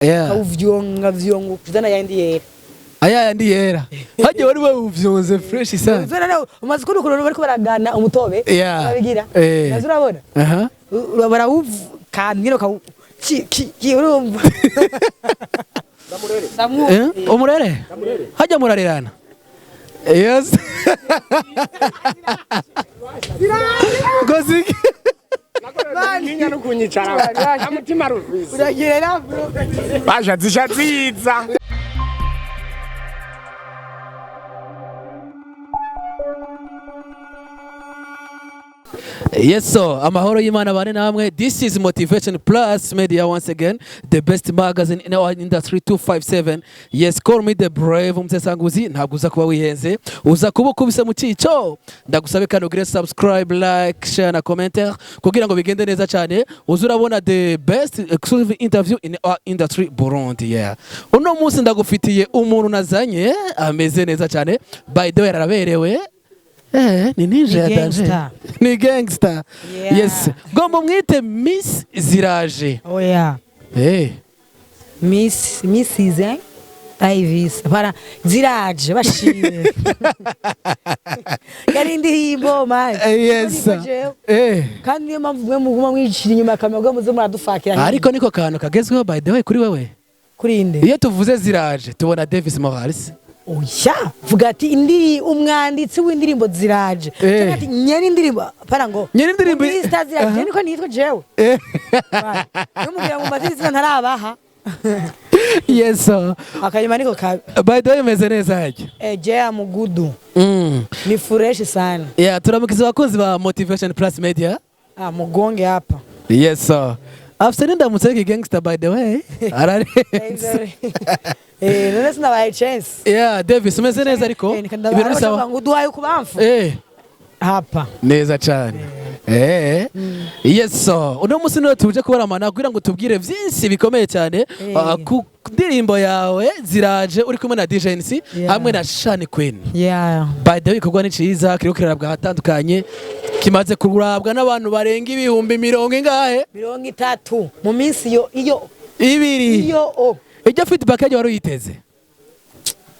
Yeah. Ukawuvyonga vyonga ukuzana yandi yera. Aya yandi yera hajya wari wawuvyonze fresh sana. Uzana nawe umaze kubona ukuntu bariko baragana umutobe. Yeah. Babigira. Eh. Nazo urabona. Aha. Barawukanda ukawu ki ki ki urumva. Ndamu. Eh? Umurere hajya murarerana, yes. Goziki. Ntinya no kunyicara nta mutima rufise. Uragira bro. Basha zisha ziza. Yes, so amahoro y'Imana bane namwe. This is Motivation Plus Media once again, the best magazine in our industry 257. Yes, call me the brave Umsesanguzi. Ntabwo uza kuba wihenze, uza kuba ukubise mu cyico. Ndagusabe kandi ugire subscribe, like, share na commentaire kugira ngo bigende neza cyane. Uza urabona the best exclusive interview in our industry Burundi. Yeah. Uno munsi ndagufitiye umuntu nazanye ameze neza cyane. By the way, araberewe. Eh, ni ninja Ni ya danger. gangster. Ni gangster. Yeah. Yes. Gomba mwite Miss Ziraje. Oya. Eh. Miss Mrs. eh? Davis. Para ziraje bashimye. Yari indirimbo man. Yes. Ariko jewe, Eh. kandi niyo mpamvu mwe muguma mwicira inyuma akamaro ko muze muradufakira. Ariko niko kantu kagezweho by the way kuri wewe. Kuri inde. Iyo tuvuze Ziraje tubona Davis Morales. Oya, vuga ati indi umwanditsi w'indirimbo ziraje. Eh. Cyangwa ati nyene indirimbo para ngo. Nyene indirimbo- Mr. Ziraje Aha. niko nitwa jewe. Eh. Numubwira ngo maze izina ntarabaha. Yes. Sir. Akanyuma niko ka By the way meze neza hajya. eh je mugudu. Mm. Ni fresh sana. Yeah, turamukiza abakunzi ba Motivation Plus Media. Ah, mugonge hapa. Yes sir. After ndamutse ki gangster by the way. Ararenze. Eh, none sinabaye chance. Yeah, Davis umeze neza ariko. Eh, Ibintu bisaba. ngo uduhaye kubamfu. Eh. Hapa. Neza cyane. Eh. Yes so uno munsi niwe tuje kubaramana kugira ngo tubwire vyinshi bikomeye cyane Eh. ku ndirimbo yawe Ziraje uri kumwe na DJ NC Yeah. hamwe na Shani Queen. Yeah. By the way ikorwa ni ciza kiriko kirarabwa ahatandukanye, kimaze kurabwa n'abantu barenga ibihumbi mirongo ingahe? 30 mu minsi yo iyo 2. iyo o. Iryo feedback yayo wari uyiteze?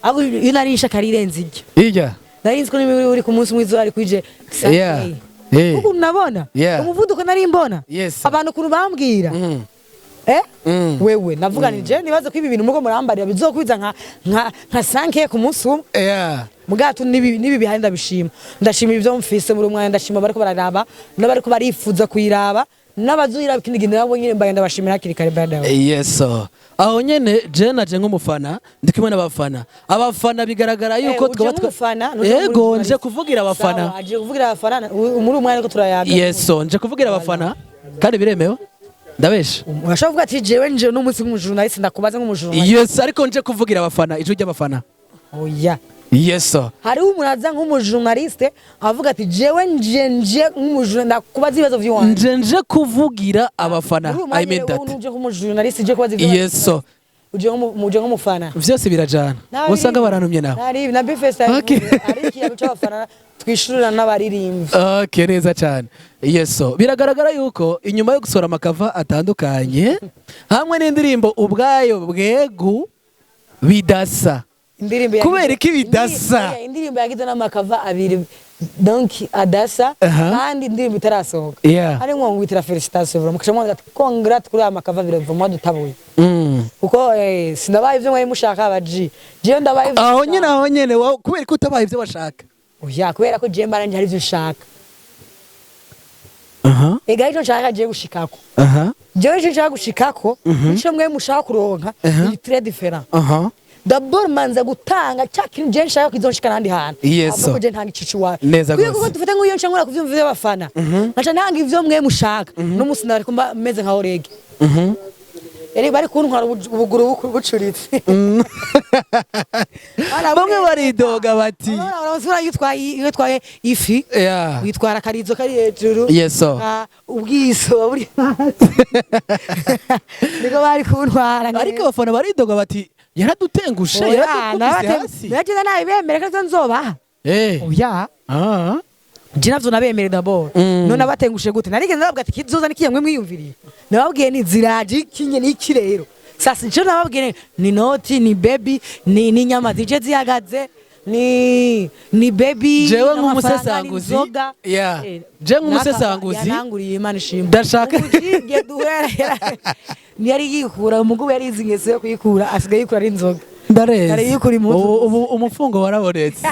Abo iyo narisha karirenze iryo. Irya. Nari nzi ko niba uri ku munsi mwiza ari kwije. Yeah. Eh. Ukuntu nabona. Yeah. Umuvuduko nari mbona. Yes. Abantu ukuntu bambwira. Mm. Eh? Mm. Wewe navuganije nibaze ko ibi bintu muko murambarira bizokwiza nka 5 ku munsi umwe. Yeah. Mugato nibi bihari ndabishima. Ndashima ibyo mfise muri umwanya, ndashima bariko bararaba n'abariko barifuza kuyiraba n'abazuyiraba ikindi gihe nabo nyine mbaye ndabashimira hakiri kare by the way. Yes sir. Aho nyene je naje nk'umufana ndi kumwe n'abafana. Abafana bigaragara yuko uje twaba nk'umufana, nuje muri Yego journalist. nje kuvugira abafana. Sawa, aje kuvugira abafana muri umwanya ariko turayaga. Yes so nje kuvugira abafana kandi biremewe. Ndabesha. Urashobora kuvuga ati jewe nje n'umunsi nk'umujournalist ndakubaza nk'umujournalist. Yes ariko nje kuvugira abafana, ijwi ry'abafana. Oya. Yes sir. Hariho umuntu aza nk'umujournaliste avuga ati jewe nje nk'umujournaliste ndakubaza ibibazo vy'iwanje. Nje kuvugira abafana. Muri uyu mwanya I mean rero that. wowe nuje nk'umujournaliste uje kubaza ibibazo. Yes sir. Uje nk'umufana. Vyose birajana. Usanga barantumye nawe. Nari na Bifest Okay. ari ikiyago c'abafana twishurira n'abaririmbyi. Okay, neza cyane. Yes so biragaragara yuko inyuma yo gusohora amakava atandukanye hamwe n'indirimbo ubwayo bwegu bidasa. Indirimbo ya Kubera iki bidasa? Indirimbo yagize n'amakava abiri donc adasa Aha. kandi indirimbo itarasohoka. Yeah. Ari nko ngwitira felicitation vraiment mukaca mwanga ati congrats kuri aya makava abiri vraiment dutabuye. Mm. Kuko sinabaye ivyo mwari mushaka aba G. Jewe ndabaye ivyo Aho mushaka. nyine aho nyine kubera ko utabaye ibyo washaka. Oya kubera ko jewe mba hari ivyo nshaka. Aha. Ega ico nshaka jewe gushikako. Aha. Jewe ico nshaka gushikako nico mwe mushaka kuronka ni très différent. Aha. D'abord manza gutanga cya kintu je nshaka kizonshika n'ahandi hantu. Yes, Ahubwo sir. je ntanga icici wawe. Neza Kuko gose. kuko dufite nk'iyo nca nkora kuvyumva vy'abafana. Nkaca ntanga ivyo mwe mushaka. N'umunsi nari kumba meze nka Oreg. Mhm. Yari bari kuntwara ubuguru bucuritse. Bamwe baridoga bati Urabona iyo utwaye ifi Yeah. witwara akarizo kari hejuru. Yes sir. Ah, ubwiso buri hasi. Niko bari kuntwara. Ariko abafana baridoga bati yaradutengushe yaradukubise hasi. Nagenda nabibemere ko ivyo nzobaha. Eh. Oya. Ah. Je navyo nabemere d'abord. Mm. None abatengushe gute? Narigeze nababwira ati kizoza nikiya mwe mwiyumviriye. Nababwiye ni ziraje ikinye n'iki rero. Sasa ico nababwire ni noti, ni baby, ni nyama zije zihagaze, ni baby. Jewe n'amafaranga, nk'umusesanguzi, n'inzoga. yeah. Eh, Jewe nk'umusesanguzi, yananguriye, Imana ishimwe. Ndashaka- Umujige duhera ntiyari yikura umugubu, yarizi ingeso yo kuyikura, asigaye yikura ari inzoga. Ndarenze. Kare yikura impuzu. Ubu umufungo warabonetse.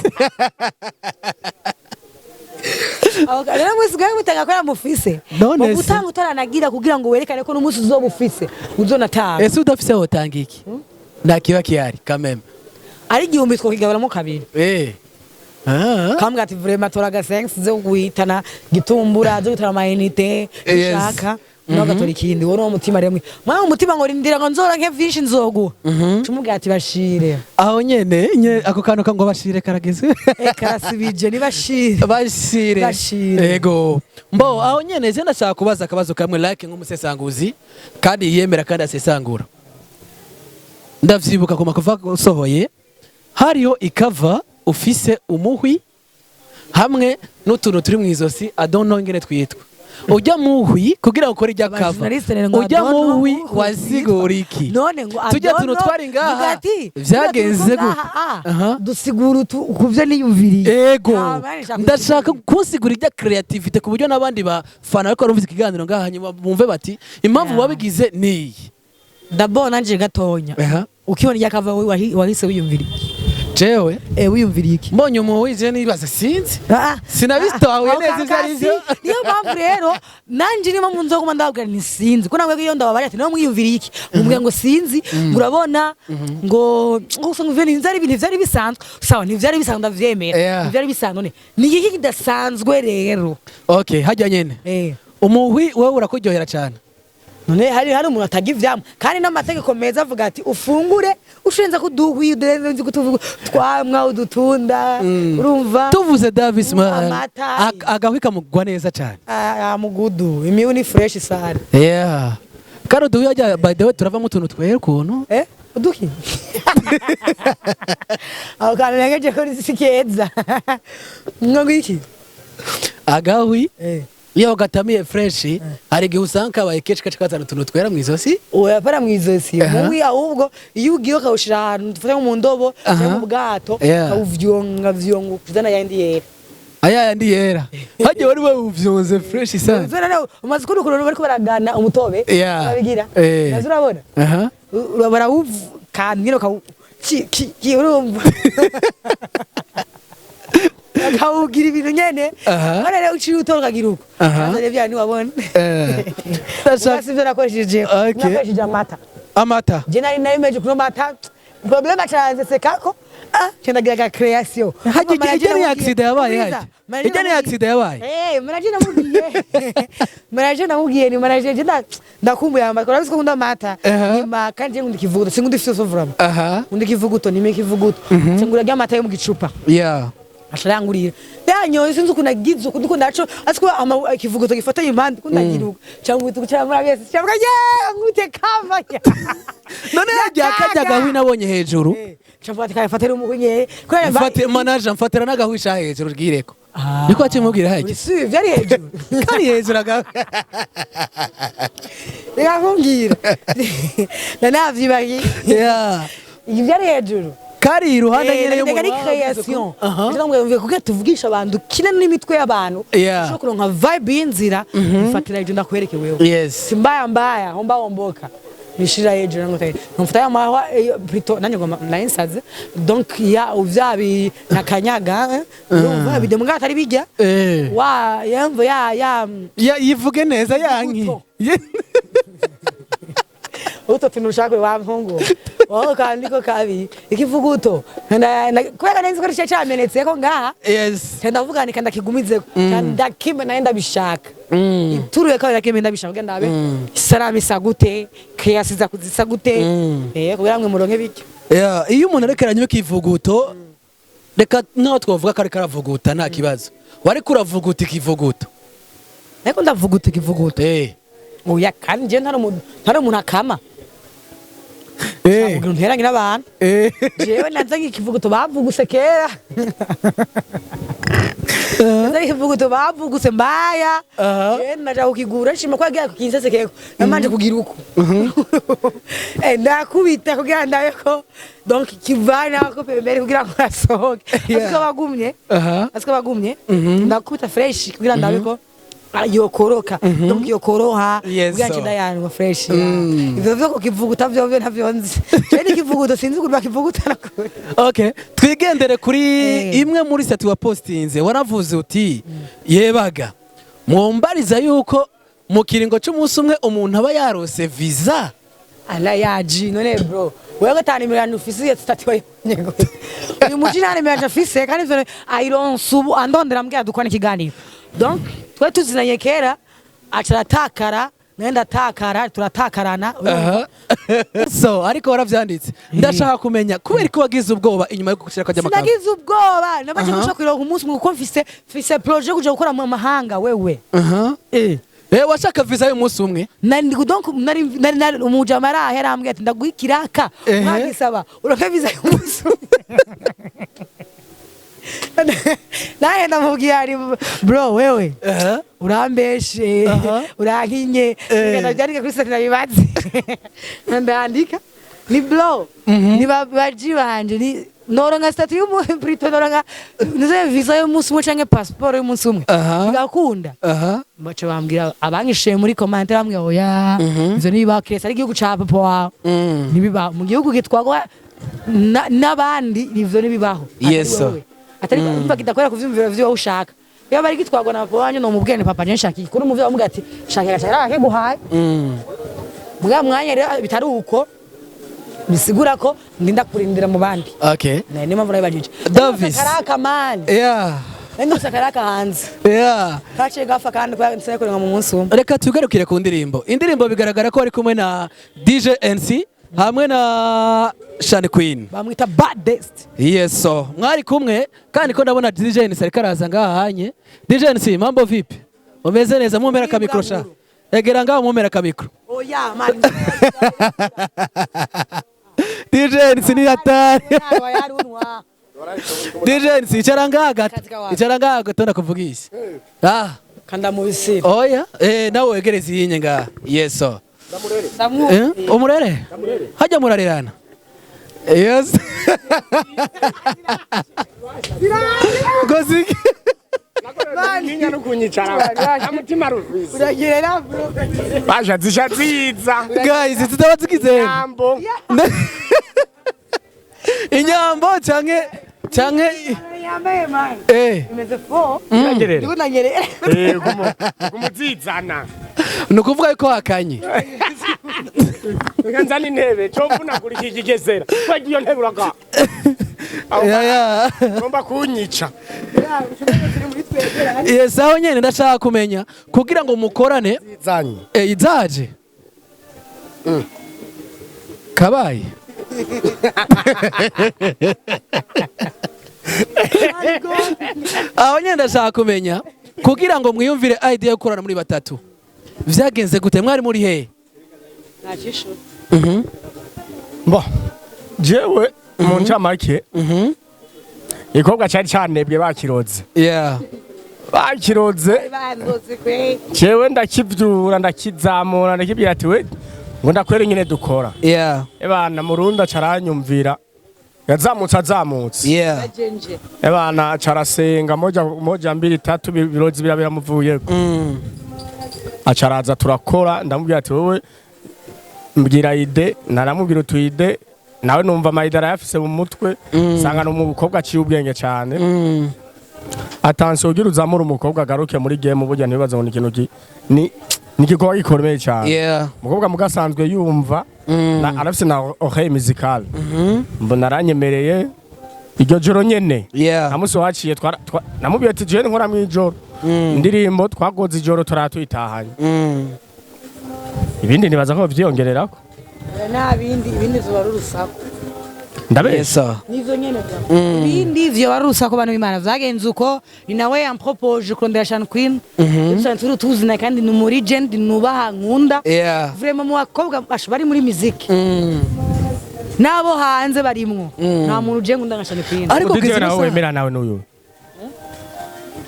Aho rero musigaye mutanga ko mufise None se? gutanga utaranagira kugira ngo werekane ko n'umunsi uzoba ufise uzonatanga. Ese udafise wotanga iki? Nta kiba kihari kameme. Ari 1000 twokigaburamo kabiri. Ah. Kambwira ati: "Vraiment, tora agasensi zo guhitana gitumbura, zo guhitana amayinite ushaka nawe ugatora ikindi." Wowe n'uwo mutima rero mwana, umutima ngo rindira ngo nzora nke vyinshi nzoguha, cumubwira ati: "Bashire." Aho nyene nye ako kantu kango bashire karageze. Eh, karasibije, nibashire. Bashire. Bashire. Ego mbo aho nyene je ndashaka kubaza akabazo kamwe, like nk'umusesanguzi kandi yiyemera kandi asesangura. Ndavyibuka ku makuva usohoye hariho ikava ufise umuhwi hamwe n'utuntu turi mu izosi, I don't know ingene twitwa. Ujya muhwi kugira ngo ukore ijya kava, Abajournaliste rero ngo ujya adono muhwi muhwi wasigura iki? None ngo Tujya tuntu adono, twari ngaha, vuga ati, vyagenze tujya gute? ngaha, ah, Aha. dusigura kuvyo niyumviriye. Ego. Ah, mani, nshaka Ndashaka kunsigura ijya creativity ku buryo n'abandi bafana ariko barumvise ikiganiro ngaha, hanyuma bumve bati impamvu wabigize ni iyi. D'abord nanje gatonya, Aha. ukibona irya kava wahise wiyumviriye? Jewe? Eh, wiyumviriye iki? Mbonye umuhwi je nibaza, sinzi. Ah, Sinabitahuye ah, neza aho ivyo ari kasi, vyo. Niyo mpamvu rero nanje niyo mpamvu nzoguma ndababwira nti sinzi ko namwe iyo ndababarira ati: "Nawe mwiyumviriye iki?" Mubwira ngo sinzi, ngo urabona ngo usanga ivyo ntivyari ibintu vyari bisanzwe. Sawa, ntivyari bisanzwe, ndavyemera. Ntivyari bisanzwe, none ni iki kidasanzwe rero? Okay, hajya nyene umuhwi wewe urakuryohera cyane? None hari umuntu ataga ivyamwa? Kandi n'amategeko meza avuga ati ufungure ushenza kuduhwi, udenze kutuvuga twamwa udutunda, urumva? Tuvuze Davis man, Amata. Agahwi kamugwa neza cyane. Ah, mugudu imibu ni fresh sana. Yeah, kandi uduhwi hajya, by the way, turavamo utuntu twera ukuntu. Eh, uduki aho kantu nengeje ko si keza ngo iki? Agahwi Eh, iyo gatamiye fresh, hari igihe usanga kabaye kenshi kaca kazana utuntu twera mu izosi. Oya, para mu izosi. Aha. Mubi ahubwo iyo ugiye ukawushira ahantu, dufate nko mu ndobo cyangwa mu bwato, ukawuvyonga vyonga kuzana yandi yera. Aya yandi yera hajya wari wawuvyonze fresh sana. Uzana nawe umaze kubona ukuntu bariko baragana umutobe, babigira nazo, urabona? Aha. Barawukanda nyine ukawu ki urumva akawugira ibintu nyene. None rero uciye utora ukagira uko. Azanye bya ntiwabona. Ndashaka ivyo nakoresheje. Nakoresheje amata. Amata. Je nari meje kunywa amata, problème acaranze sekako, ah, cyo ndagira ka création. Hajya ijya ni accident yabaye, hajya ijya ni accident yabaye. Eh, manager namubwiye ni manager je ndakumbuye amata, urabizi ko nkunda amata. Nyuma kandi je nkunda ikivuguto, sinkunda ifiso vraiment. Nkunda ikivuguto, nime ikivuguto ngura ry'amata yo mu gicupa. Asharangurira yanyoye, sinzi ukuntu agize ukuntu ukuntu aco asiko ama ikivuguto gifatanye impande ukuntu agira uko cyangwa utu cyangwa murabese cyangwa ye ngute kava. None hajya kajya gahwi nabonye hejuru. Cyangwa ati kafatira umuhunye kubera Mfate manager, mfatira n'agahwi sha hejuru rwireko. Niko akimubwira hajya. Si byari hejuru. Kari hejuru agahwi. Reka kumbwira na navyibagiye. Ibyo byari hejuru. Kari iruhande nyene Reka ni y'umunwa. création. Reka mbwira kugira tuvugisha abantu kine n'imitwe y'abantu. Ushobora kuronka vibe y'inzira, ifatira hejuru ndakwereke wewe. Si mbaya mbaya, homba homboka. Nishira hejuru ngo tayi. Mfata ya mahwa plutôt nanjye ngoma nayinsaze. Donc ya uvyabi nakanyaga, urumva bide mbwa atari bijya. Wa yamvo ya ya Ya yivuge neza yanki. Uto. Uto tuntu ushaka wa mpungu. Wowe kandi ko kabi ikivuguto. Kubera nzi ko ari cyamenetse ko ngaha. Ndavuga ni kanda kigumize ndakime naye ndabishaka. Ituruye ko ndakime ndabishaka kugira ndabe isaramu isa gute, keyasi iza kuzisa gute, kugira ngo muronke bike. Yeah, iyo umuntu ariko aranywa ikivuguto, reka naho twavuga ko ariko aravuguta nta kibazo, wariko uravuguta ikivuguto. Ariko ndavuguta ikivuguto. Oya, kandi je ntari umuntu akama. Kugira nteranye n'abantu. Jewe nazanye ikivuguto bavuguse kera. Sasa ikivuguto bavuguse mbaya. Je naja kukigura nshima ko yagiye kukinsesekeko, namanje kugira uko ndakubita kugira ndabe ko donc kivana ko pembeni kugira ngo asohoke. Asiko bagumye. Asiko bagumye, ndakubita fresh kugira ndabe ko yokoroka, donc yokoroha kugira nce ndayanwa fresh. Ivyo vyo kukivuguta vyo ntavyo nzi. Je n'ikivuguto sinzi ukuntu bakivuguta nakuri. Okay, twigendere kuri imwe muri statut wapostinze. Waravuze uti: "Yebaga, mwombariza yuko mu kiringo c'umunsi umwe umuntu aba yarose visa." Ala yaji, none bro, wewe ata nimero yanjye ufise, iyo statut wayibonye gute? Uyu muji nta nimero yanjye afise, kandi ivyo ayironse ubu andondera ambwira dukora ikiganiro. Donc twe tuzinanye kera, aca aratakara, nawe ndatakara, turatakarana. Aha. So ariko waravyanditse, ndashaka kumenya kubera ko wagize ubwoba inyuma yo gushira kwa amakambi. Sinagize ubwoba, nabaje gushaka kuronka umunsi umwe kuko mfise projet yo kuja gukora mu mahanga wewe. Aha. Washaka visa y'umunsi umwe? Nari donc nari umujama arahe yarambwiye ati: "Ndaguha ikiraka mwagisaba uronke visa y'umunsi umwe." Naye ndamubwiye ari: "Bro, wewe urambeshe, urankinye." Ndabyandika kuri statut, nabibaze, ndandika ni bro, ni baji banje, ni noronka statut y'umuntu plutôt noronka nize visa y'umunsi umwe canke passeport y'umunsi umwe bigakunda. Baca bambwira, abanyishuye muri commentaire bambwira: "Oya, ivyo ntibibaho kiretse ari igihugu ca papa wawe." Ntibibaho mu gihugu gitwagwa n'abandi, ivyo ntibibaho. Atari wewe. Atari umva kidakorera ku vyumviro vyiwe ushaka. Iyo bari gitwagwa na papa wanyu, nomubwira ni: "Papa, nje nshaka iki." Kuri umuvyeyi wamubwira ati: "Shaka gaca akiguhaye." Mbwa mwanya rero bitari uko, bisigura ko ndinda kurindira mu bandi. Niyo mpamvu nabibajije. Davis. Karaka man. Ndose karaka hanze. Kaciye gafa kandi kubera nsigaye kurenga mu munsi umwe. Reka tugarukire ku ndirimbo. Indirimbo bigaragara ko ari kumwe na DJ NC hamwe na Shani Queen. Bamwita baddest. Yes, so mwari kumwe kandi ko ndabona DJ NC ariko araza ngaha hanye. DJ NC, mambo vipi? Umeze neza? Mumpera akamikro sha. Egera ngaho mumpera akamikro. Oya man. DJ NC ni hatari. Yarunwa. DJ NC, icara ngaha gato. Katika wapi? Icara ngaha gato ndakuvugisha. Ah, kanda mu bisiri. Oya, nawe wegereze iyinye ngaha. Yes so. Ndamu. Umurere? Hajya murarerana. Yes. Goziki. Ntinya no kunyicara nta mutima rufise. Uragera bro. Basha zisha ziza. Guys, tutaba tugize Nyambo. Inyambo canke Yambaye man. Imeze fo. Iragerera. Ndiko nanyerera. Kumuzizana. Ni ukuvuga yuko hakanye. Reka nzane intebe covunagura iki kigesera twagiye iyo ntebe uraga. Ya. Ugomba kunyica. Yes, aho nyene ndashaka kumenya kugira ngo mukorane. Zanye. Izaje kabaye. Aho nyene ndashaka kumenya kugira ngo mwiyumvire idea yo gukorana muri batatu, vyagenze gute? Mwari muri hehe? Ntacisho. Bo jewe mu ncamake, igikorwa cari canebwe bakiroze. Bakiroze. Bandoze kwe. Jewe ndakivyura, ndakizamura, ndakibwira ati: "We, ngo ndakwere nyine dukora." Ebana murundi acaranyumvira, yazamutse azamutse. Ajenje. Ebana acarasenga moja moja mbili tatu, birozi bira biramuvuyeko. Acaraza turakora, ndamubwira ati: "Wowe mbwira idée." Naramubwira utu idée, nawe numva ama idée arayafise mu mutwe, sanga ni umukobwa aciye ubwenge cyane. Attention, ugira uzamura umukobwa agaruke muri game, burya ntibibaze ngo ni ikintu ni igikorwa gikomeye cyane. Umukobwa mugasanzwe yumva na arafise na oreille musicale, mbona aranyemereye iryo joro nyene. Nta waciye namubwiye ati: "Jewe nkora mw'ijoro indirimbo." Twagoze ijoro turatuyitahanye. Ibindi nibaza ko bavyiyongererako. Nta bindi, ibindi vyoba ari urusaku. Ndabesha? Yes sir. Nivyo nyene bya ibindi vyoba ari urusaku. Bantu b'Imana, vyagenze uko, ni nawe yampropoje kurondera Shan Queen. Dusanzwe turi tuzina kandi ni muri legend nubaha, nkunda. Vraiment mu bakobwa bari muri muziki n'abo hanze barimwo, nta muntu uje nkunda nka Shan Queen. Ariko DJ kizina nawe sa- wemera nawe n'uyu.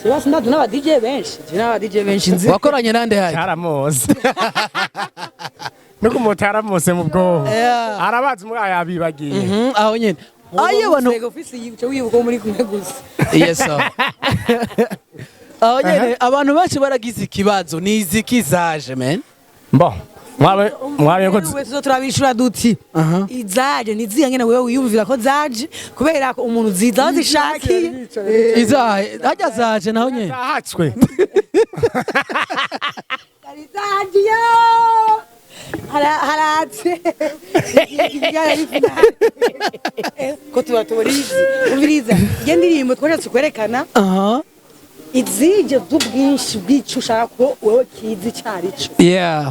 Basi ndadu n'aba DJ benshi, je n'aba DJ benshi nzi. Wakoranye nande haje? Cyaramose nuko umuntu yaramose mu bwonko. Arabazi muri aya yabibagiye. Aho nyene ayo abantu Usega ofisi yibuce wibuka ko muri kumwe gusa. Yes sir. Aho nyene abantu benshi baragize ikibazo, ni iziki zaje, man? Mbo mwabe mwabe ko Wese turabishura duti izaje niziya nyene wewe wiyumvira ko zaje, kubera ko umuntu ziza aho zishakiye. Izahe hajya zaje naho nyene? Zahatswe. Zari zaje yo haratse ko tuba tuburizi umviriza iyo ndirimbo twashatse kwerekana izije z'ubwinshi bw'ico ushaka ko wewe kizi icarico.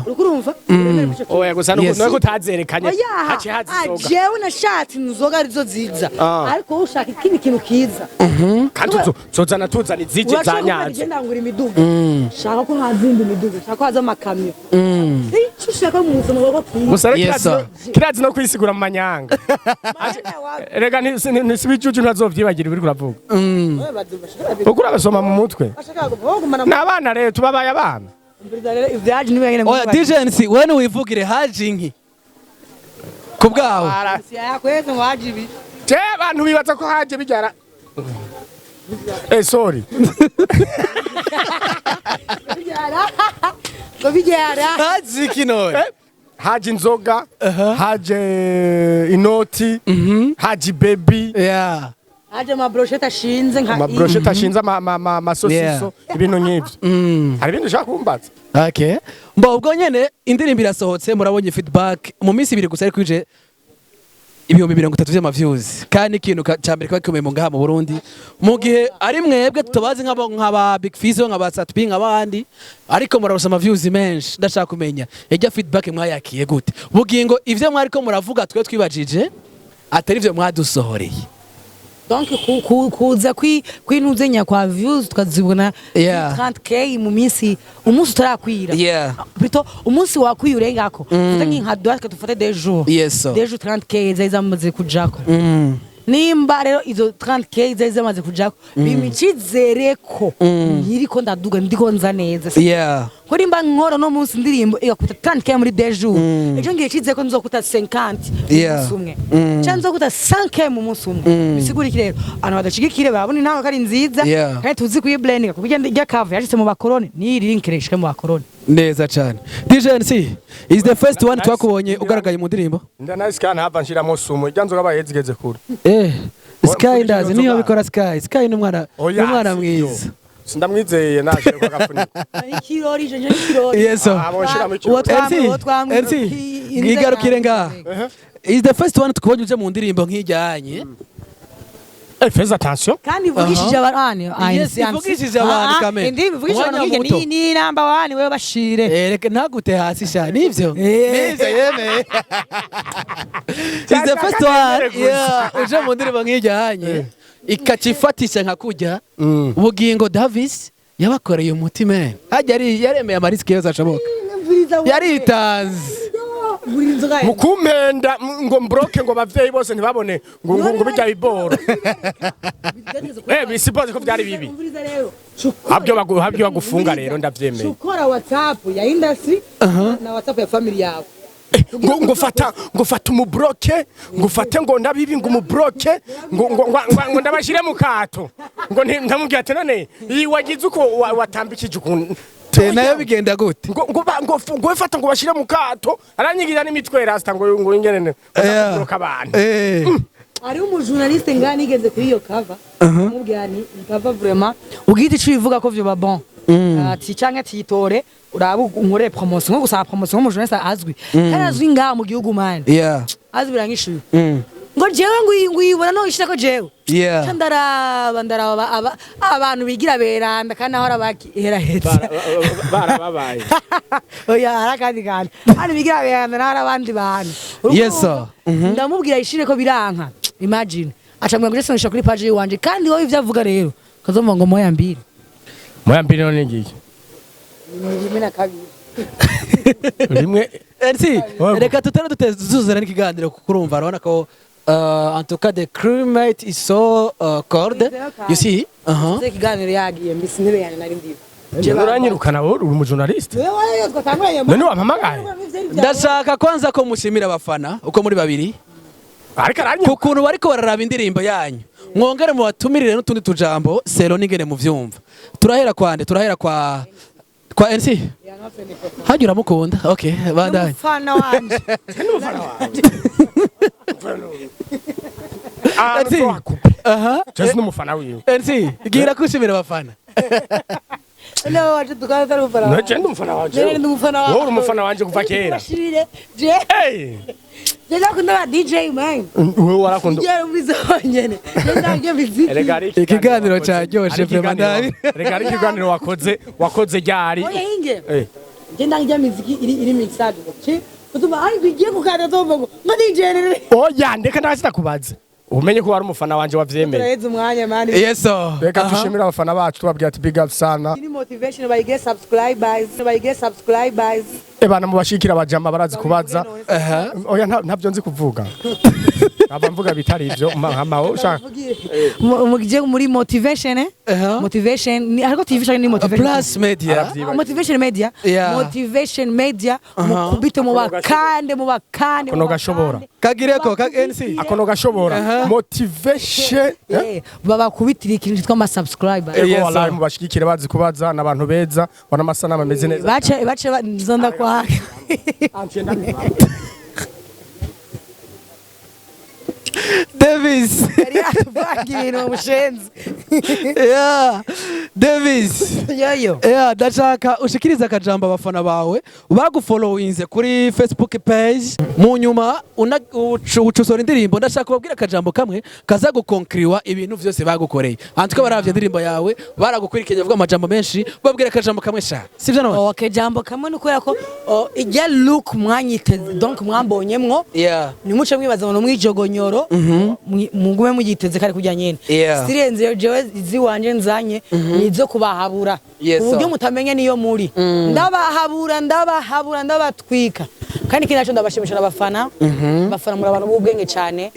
Uriko urumva? Oya, gusa nuko Yes. nuko utazerekanye. Oya, haciye haza inzoga. Jewe nashatse inzoga arizo ziza, ariko wowe ushaka ikindi kintu kiza. Kandi tuzana tuzana izije za Urashaka nyazo. Igenda ngura imiduga, shaka ko haza indi miduga, shaka ko haza amakamyo, icyo ushaka mu buzima bwawe kiza. Gusa rero Yes, kirazi sir. kirazi no kwisigura mu manyanga. Rega ntisibijuju ntazovyibagira ibiri kuravuga uko urabasoma mu mutwe. Ni abana rero, tubabaye abana. Ibyaje niba nyine. Oya, DJ NC, wewe niwivugire, haje inki ku bwawe? Yakweze ngo haje ibi. Je abantu bibaza ko haje bijyara, sorry. Bijyara ngo bijyara. Haje iki none? Haje inzoga, haje inoti, haje baby. Haje amabroshete ashinze nka Amabroshete ashinze, amasosiso, ibintu nk'ivyo. Hari ibindi ushaka kumbaza? Okay. Mbo ubwo nyene indirimbo irasohotse, murabonye feedback mu minsi 2 gusa ariko ije 30,000 vy'ama views, kandi ikintu ca mbere kiba gikomeye mu ngaha mu Burundi, mu gihe ari mwebwe tutabazi nk'abo nk'aba Big Fizzo, nk'aba Sat-B, nk'abandi, ariko muraronsa ama views menshi. Ndashaka kumenya ijya feedback mwayakiye gute, bugingo ivyo mwariko muravuga twe twibajije atari ivyo mwadusohoreye. Donc kuza kwinuzenya kwa views tukazibona 30K mu minsi umunsi utarakwira, plutôt umunsi wakwiye urengako, fata nka dwa tufate des jours. Yes sir. Des jours 30K zari zamaze kujako. Nimba rero izo 30K zari zamaze kujako, bimpa icizere ko nkiriko ndaduga, ndiko nza neza. Ko nimba nkora no munsi indirimbo igakuta 30K muri deux jours, ejo ngiye icizere ko nzokuta 50 mu munsi umwe, cyangwa nzokuta 100K mu munsi umwe. Bisigura iki rero? Abantu badashigikire babona intango ko ari nziza, kandi tuzi kuyiblendinga, kuko ijya cover yashitse mu bakoroni, niyi link rishike mu bakoroni. Neza cyane. DJ NC is the first one twakubonye ugaragaye mu ndirimbo. Nda nice kandi hava nshiramo sumu ijya nzoga baye zigeze kure. Sky ndazi niyo bikora Sky. Sky ni umwana, ni umwana mwiza. Sindamwizeye naje ko agafuniko. Ikirori je ikirori. Yes sir. Ah, bonshiramo Uwo ikirori. twamwe NC, uwo twamwe NC, ngigarukire ngaha. Is the first one tukubonye uje mu ndirimbo nk'ijyanye. Fais attention. Kandi ivugishije abantu. Yes, ivugishije abantu, Kamere. Indirimbo ivugishije abantu Umwanya nk'irya muto. ni number one, wewe bashire. Reka ntagute hasi sha, nivyo. Nivyo yeme. Is the first one. Yeah, uje mu ndirimbo nk'ijyanye ikacifatisha nka kujya. Bugingo Davis yabakoreye umuti, man. Hajya ari yaremeye ama risques yose ashoboka. Yaritanze. Mukumpenda ngo mbroke ngo abavyeyi bose ntibabone ngo bijya biboro. Bisipoze ko byari bibi. Habyo bagufunga rero ndavyemeye. Shukora WhatsApp ya industry na WhatsApp ya family yawe. Ngo fata umubroke, ngo ufate ngo ndabibi, ngo umubroke, ngo ndabashire mu kato, ngo ndamubwira ati none iyi wagize uko watambikije ukuntu. Nayo bigenda gute? Ngo fata ngo bashire mu kato, aranyigira n'imitwe rasta ngo ingene ngo abantu. Hariho umujournaliste ngaha nigeze kuri iyo cover mubwira nti iyi cover vraiment ubwite ico ivuga ko vyoba bon, ati canke ati yitore urabe unkorere promotion, nko gusaba promotion nk'umujournaliste azwi kandi azwi ngaha mu gihugu, man, azwi birangishuye, ngo jewe ngo uyibona no ishirako jewe. Ca ndaraba abantu bigira beranda kandi aho arabaheraheza. Barababaye. Oya, hari akandi kantu hano bigira beranda naho hari abandi bantu. Yes, sir. Ndamubwira ishire ko biranka, imagine acambwira ngo jewe kuri page yiwanje, kandi wowe ivyo avuga rero kazomva ngo moya mbiri. Moya mbiri none ngiye Ni rimwe na kabiri. Rimwe. NC, Wego. reka tutare dutuzuzana n'ikiganiro kuko urumva urabona ko En tout cas, the crewmate is so cold. You see? Uh-huh. Ikiganiro yagiye mbisi intebe yanjye nari ndiyo. Jewe uranyirukana, wowe uri umujournaliste. Wewe twatanguranye. None wampamagaye? Ndashaka kwanza ko mushimira abafana uko muri babiri Ariko ku aranyiruka. kuntu bariko bararaba indirimbo yanyu, mwongere mubatumirire n'utundi tujambo sero n'ingene muvyumva. Turahera kwande? Turahera kwa NC. Hajya uramukunda. Okay, bandanye. Umufana wanje. N'umufana wanje. Ah, NC. ntuhakupe. Aha. Jewe n'umufana wiwe. NC, gira kushimira abafana. No, waje tukaba ari umufana No, wanje. je ndi umufana wanje. Jewe ndi umufana wawe. Wowe uri umufana wanje kuva kera. Bashirire. Je Hey! je ndakunda ba DJ man. Wowe warakunda. Je ubizo nyene. Je ndangiye miziki. Erega hari Ikiganiro wakoze. caryoshe, Hari vraiment, ikiganiro- Erega hari ikiganiro wakoze ryari? Oya inge. Eh. Je ndangiye miziki iri mixage. Ki? Utuma ari bigiye kukanda tombo ngo DJ rero. Oya, ndeka ndahita kubaza. Umenye ko wari umufana wanje wavyemeye. Turaheze umwanya man. Yes sir. Reka Aha. dushimire abafana bacu, tubabwira ati big up sana. Ini motivation bayige subscribers, bayige subscribers. Ebana mubashikira abajama barazi kubaza. Aha. Oya, ntabyo nzi kuvuga. Aba mvuga bitari ivyo nkamaho ushaka. Mugije muri motivation, eh? Aha. Motivation ni ariko TV shaka ni motivation. Plus Media. Aravyibagiwe. Ah, motivation media. Yeah. Motivation media, mukubite mubakande mubakande. Kono gashobora. Kagireko ka NC. Akono gashobora. Motivation. Eh? Eh, babakubitira ikintu cyitwa ama subscriber. Ego Yes, wallahi sir. mubashigikire, bazi kubaza n'abantu beza, bona amasanamu ameze neza. Bace bace nzonda kwaka. Davis. Yari yatuvangira ibintu mu mushenzi. Yeah. Davis. Yoyo. Yeah, ndashaka ushikirize akajambo abafana bawe bagufollowinze kuri Facebook page, mu nyuma ucusora indirimbo. Ndashaka kubabwira akajambo kamwe kaza gukonkriwa ibintu vyose bagukoreye. Antuka baravye indirimbo yawe, baragukurikiranye, bavuga amajambo menshi. Babwira akajambo kamwe sha, sivyo none? Okay, jambo kamwe ni kubera ko oh, ijya look mwanyiteze, donc mwambonyemwo, nimuce mwibaza ngo mwijogonyoro, mugume mugiteze kari kujya nyene. Sirenze jewe ziwanje nzanye nizo kubahabura uburyo sir. mutamenye niyo muri. Ndabahabura, ndabahabura, ndabatwika. Kandi ikindi naco ndabashimisha n'abafana. Abafana muri abantu b'ubwenge cyane,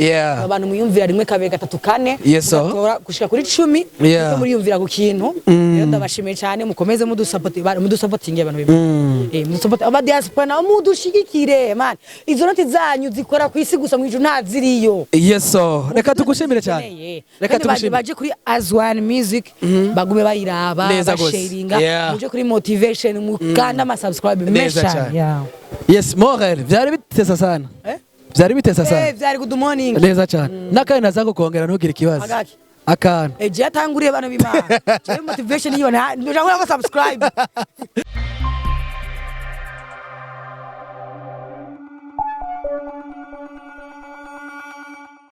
abantu muyumvira rimwe, kabiri, gatatu, kane, Yes, sir. mugatora gushika kuri 10, muko muriyumvira ku kintu. Rero ndabashimiye cyane, mukomeze mudusapotinge abantu b'Imana. Mudusupport aba diaspora nabo mudushigikire man. Izo noti zanyu zikora ku isi gusa, mu ijuru ntaziriyo. Yes sir. Reka tugushimire cyane. Reka Kandi tugushimire. baje kuri Azwan Music bagume bayiraba, Neza gose. basharinga, muje kuri motivation mukanda ama subscribe Neza menshi cyane. cyane. Yeah. Yes, Morel, vyari bitesa sana. Eh? Vyari bitesa sana. Vyari good morning. Neza cyane. N'akandi naza kukongera, ntugire ikibazo. Agaki? Akantu. Je yatanguriye bano b'Imana. Je motivation yiyo nta ngira ko subscribe.